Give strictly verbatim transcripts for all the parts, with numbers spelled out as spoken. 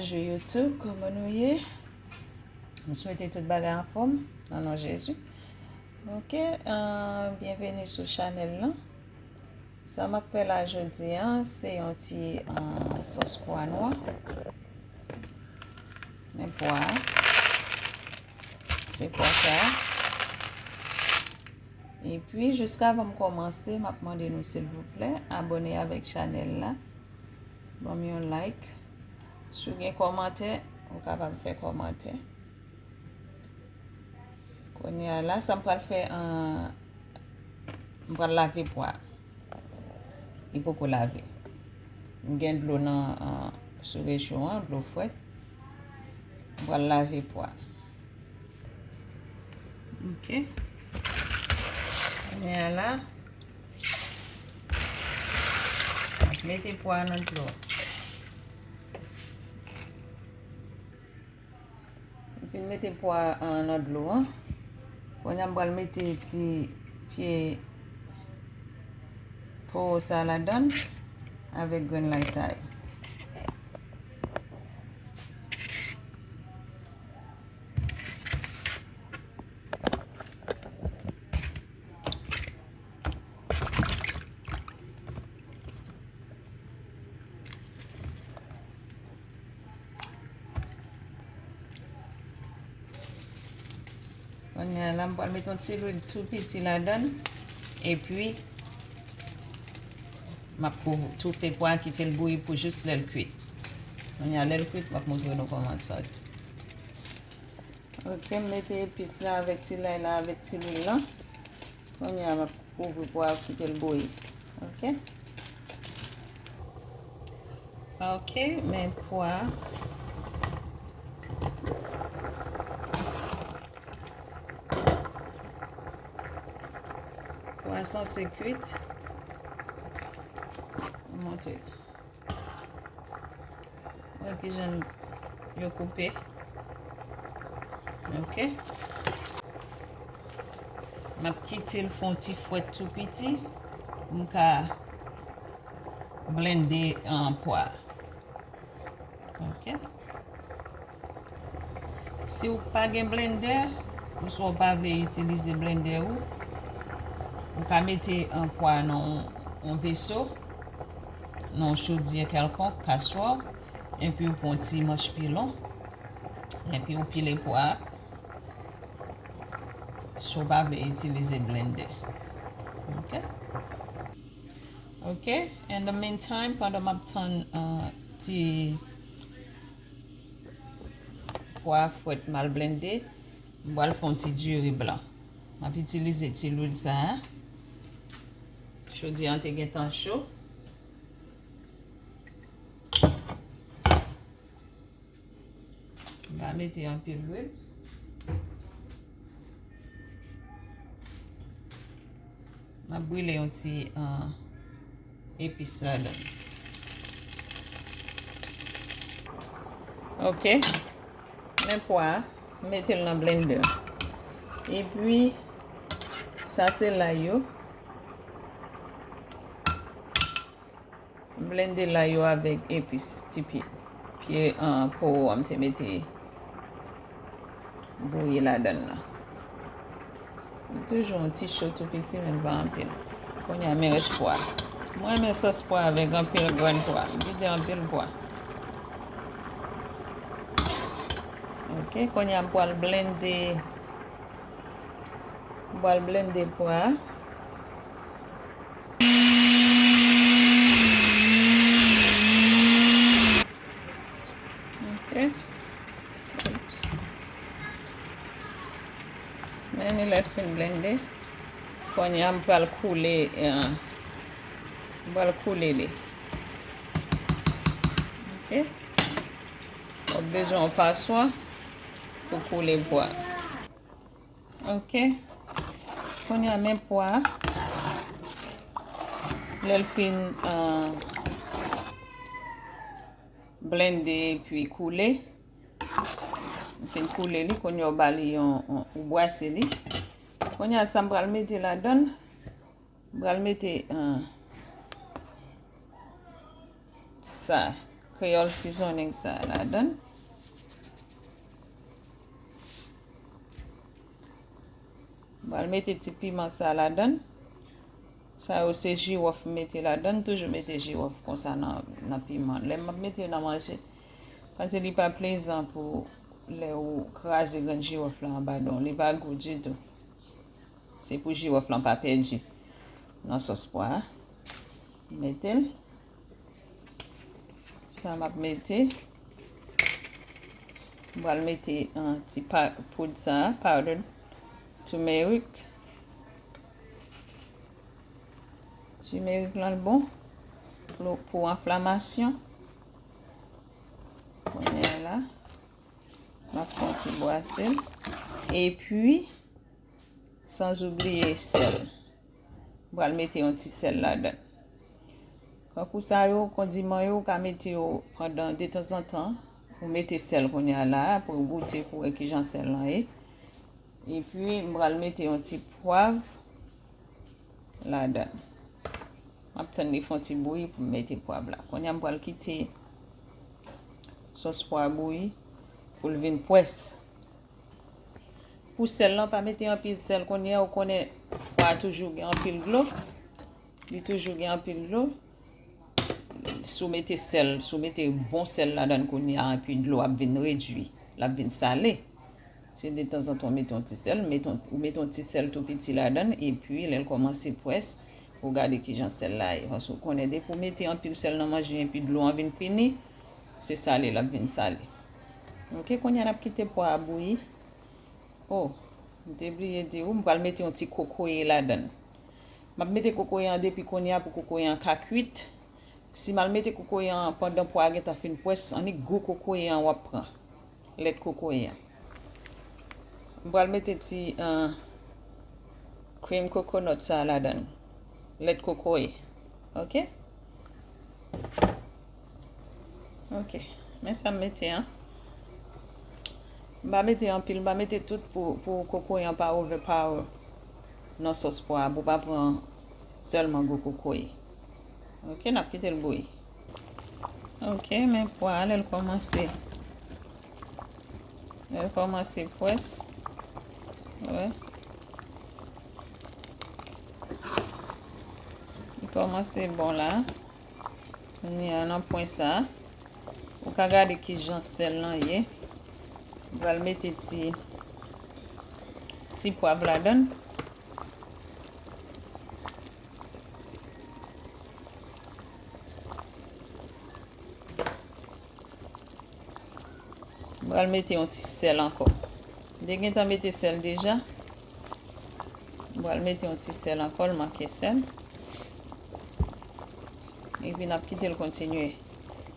Bonjou YouTube, kòman nou ye? M swete tout bagay anfòm nan non Jezi. Ok, euh, byenveni sou chanèl lan. Sa m ap fè la jodi a, se yon ti, euh, sòs pwa nwa. Men pwa a. Se pwa sa a. Epi, jiskavan m kòmanse, m ap mande nou, silvouplè, abòne avèk chanèl la. Ban m yon like. Si w gen kòmantè, ou kapab fè kòmantè. Kounye a la, sa m pral fè, an, m pral lave pwa a. Li poko lave. M gen dlo nan, an, sou recho an, dlo frèt. M pral lave pwa. Ok. Kounye a la, m ap mete pwa nan dlo. M fin mete pwa an nan dlo an. Kounye a m pral mete ti pye powo sa ladan l avèk grenn lay sa yo. Kounye a la, m pral mete yon ti lwil tou piti ladan l. Epi, m ap kou-, toufe pwa a, kite l bouyi pou jis lè l kwit. Kounye a, lè l kwit, m ap montre nou kòman l sòti. Ok, m mete epis la avèk ti lay la, avèk ti lwil la. Kounye a, m ap kouvri pwa a, kite l bouyi. Ok? Ok, men pwa. Pwa sanse kwit. Montre. Wè kijan yo koupe. Ok. M ap kite l fè yon ti fwèt tou piti pou m ka blende, an, pwa. Ok. Si w pa gen blendè, ouswa w pa vle itilize blendè ou, ou ka mete, an, pwa nan yon, yon veso, nan yon chodyè kèlkonk, kaswòl, epi w pran yon ti manch pilon, epi w pile pwa a, si w pa vle itilize blendè. Ok? Ok, in the meantime, pandan m ap tann, uh, ti pwa fwèt m al blende, m pral fè yon ti diri blan. M ap itilize ti lwil sa a. Chodyè an te gentan cho. M pa mete anpil lwil. M ap brile yon ti, uh, epis ladan. Ok. Men pwa a, m mete l nan blendè. Epi, sa se lay yo. M blende lay yo avèk epis, ti pye, pye, ah, powo a m te mete bouyi ladan l lan. Li toujou yon ti cho tou piti, men l pa anpil. Kounye a, men rès pwa. Mwen renmen sòs pwa avèk anpil grenn pwa. M vide anpil pwa. Ok, kounye a, m pral blende. M pral blende pwa. Ok. Oops. Men li lè fin blende. Kounye a, m pral koule, eh, m pral koule li. Ok. W ap bezwen yon paswa pou koule pwa. Ok. Kounye a, men pwa a. Lè l fin, ah, blende epi koule. L fin koule li, kounye a w ba li yon, yon, ou bwase li. Kounye a, sa m pral mete ladan l. M pral mete, ah, sa, Creole seasoning sa ladan. M pral mete ti piman sa ladan. Sa yo se jiwòf m mete ladan. Toujou mete jiwòf konsa nan, nan piman. Lè m ap mete yo nan manje, paske li pa plezan pou lè ou kraze grenn jiwòf la anba don. Li pa gou ditou. Se pou jiwòf lan pa pèdi nan sòs pwa a. Mete l. Sa m ap mete. M pral mete, ah, ti pa, poud sa a, powdered turmeric. Turmeric lan l bon pou, pou enflamasyon. Kounye a la, m ap fè yon ti bwase l. Epi, sans oubliye sèl. M pral mete yon ti sèl ladan. Kankou sa yo, kondiman yo, ou ka mete yo pandan detanzantan. Ou mete sèl kounye a la a pou w goute, pou w wè kijan sèl lan ye. Epi, m pral mete yon ti pwav ladan. M ap tann li fè yon ti bouyi pou m mete pwav la. Kounye a, m pral kite sòs pwa bouyi pou l vin pwès. Pou sèl lan, pa mete anpil sèl. Kounye a, ou konnen pwa toujou gen anpil dlo. Li toujou gen anpil dlo. Si w mete sèl, si w mete bon sèl ladan kounye a, epi dlo ap vin redui, l ap vin sale. Se detanzantan w mete yon ti sèl, mete yon, ou mete yon ti sèl tou piti ladan, epi lè l kòmanse pwès, ou gade kijan sèl la ye. Paske ou konnen depi w mete anpil sèl nan manje, epi dlo an vin fini, se sale l ap vin sale. Oke, kounye a n ap kite pwa a bouyi. O, m te bliye di w, m pral mete yon ti kokoye ladan. M ap mete kokoye an depi kounye a pou kokoye an ka kwit. Si m al mete kokoye an pandan pwa a gentan fin pwès, annik gwo kokoye an w ap pran. Lèt kokoye an. M pral mete ti, ah, cream coconut sa a ladan. Lèt kokoye. Oke? Oke. Men sa m mete an. M pa mete anpil, m pa mete tout pou, pou kokoye an pa overpower nan sòs pwa a, pou pa pran sèlman gwo kokoye. Oke, n ap kite l bouyi. Oke, men pwa a, lè l kòmanse, lè l kòmanse pwès, wè. Li kòmanse bon la. Kounye a nan pwen sa a, ou ka gade kijan sèl lan ye. Ou pral mete ti, ti pwav ladan. M pral mete yon ti sèl ankò. M te gentan mete sèl deja. M pral mete yon ti sèl ankò, l manke sèl. Epi n ap kite l kontinye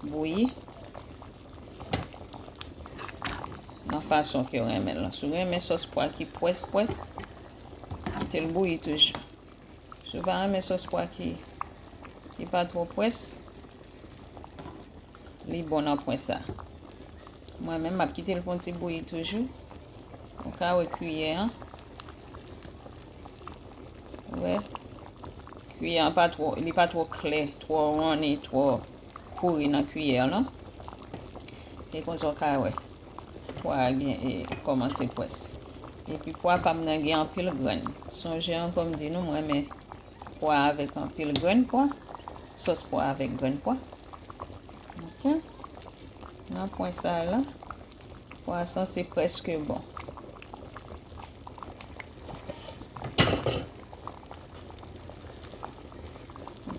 bouyi nan fason ke w renmen l lan. Si w renmen sòs pwa ki pwès pwès, kite l bouyi toujou. Si w pa renmen sòs pwa ki, ki pa twò pwès, li bon nan pwen sa. Mwen menm, m ap kite l fè yon ti bouyi toujou. Ou ka wè kiyè an. Ou wè? Kiyè an pa twò, li pa twò klè, twò won, ni twò kouri nan kiyè an, non. E konsa w ka wè. Pwa a gen, e, kòmanse pwès. Epi pwa pa m nan gen anpil grenn. Sonje ankò m di nou, m renmen pwa avèk anpil grenn pwa. Sòs pwa avèk grenn pwa. Oke. Nan pwen sa a la, pwa a sanse prèske bon.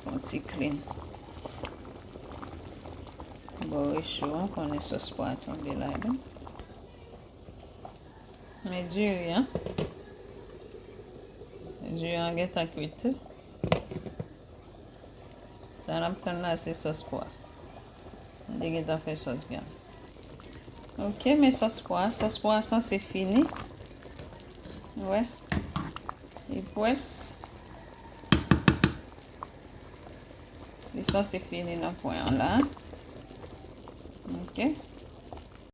Yon ti clean. Bò recho an, konnen sòs pwa a tonbe ladan. Men diri an. Diri an gentan kwit tou. Sa n ap tann la, se sòs pwa. M te gentan fè sòs vyann. Oke, men sòs pwa, sòs pwa sanse fini. Wè. Li pwès. Li sanse fini nan pwen an la. Oke.